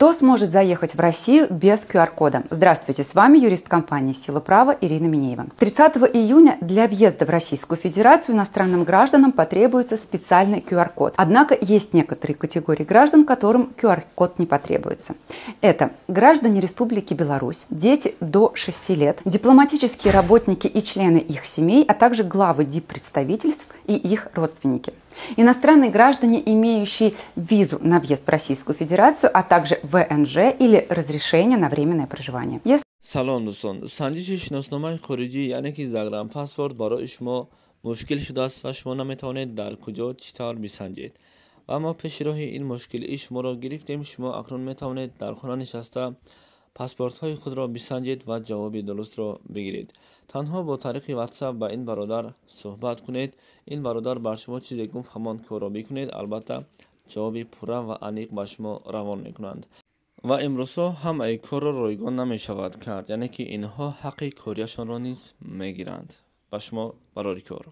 Кто сможет заехать в Россию без QR-кода? Здравствуйте, с вами юрист компании «Сила права» Ирина Минеева. 30 июня для въезда в Российскую Федерацию иностранным гражданам потребуется специальный QR-код. Однако есть некоторые категории граждан, которым QR-код не потребуется. Это граждане Республики Беларусь, дети до 6 лет, дипломатические работники и члены их семей, а также главы диппредставительств и их родственники. Иностранные граждане, имеющие визу на въезд в Российскую Федерацию, а также ВНЖ или разрешение на временное проживание. Если Салом, дӯстон! Санҷиши шиносномаи хориҷӣ, яъне ки загранпаспорт, барои шумо мушкил шудааст ва шумо наметавонед дар куҷо, чӣ тавр бисанҷед. Ва мо пеши роҳи ин мушкилии шуморо гирифтем. Шумо акнун метавонед дар хона нишаста паспортҳои худро бисанҷед ва ҷавоби дурустро бигиред. Танҳо бо тариқи WhatsApp ба ин бародар суҳбат кунед. Ин бародар бар шумо чизе гуфт, ҳамон корро бикунед. Албатта, ҷавоби пурра ва аниқ ба шумо равон мекунанд. Ва имрӯзҳо ҳамаи корро ройгон намешавад кард, яъне ки инҳо ҳаққи кориашонро низ мегиранд. Ба шумо барори кор.